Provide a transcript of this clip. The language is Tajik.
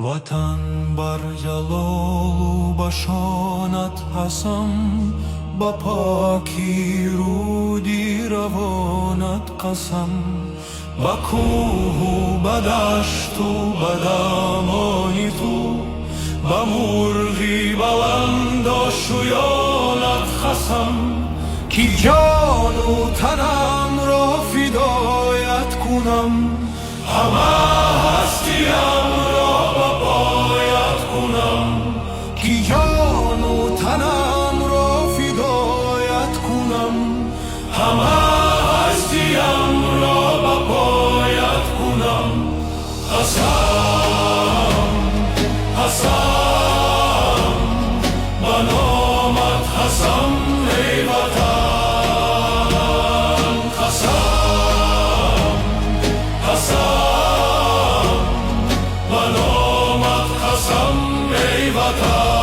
Ватан бар ҷалолу ба шонат қасам, ба покии руди равонат қасам, ба кӯҳу ба дашту ба домони ту, ба мурғи баландошёнат қасам, ки ҷону танамро фидоят кунам, ҳама ҳастиямро ба поят кунам, ки ҷону танамро фидоят кунам, ҳама ҳастиямро ба поят кунам. Қасам, қасам, ба номат қасам, эй Ватан. Қасам, қасам, ба номат қасам, эй Ватан.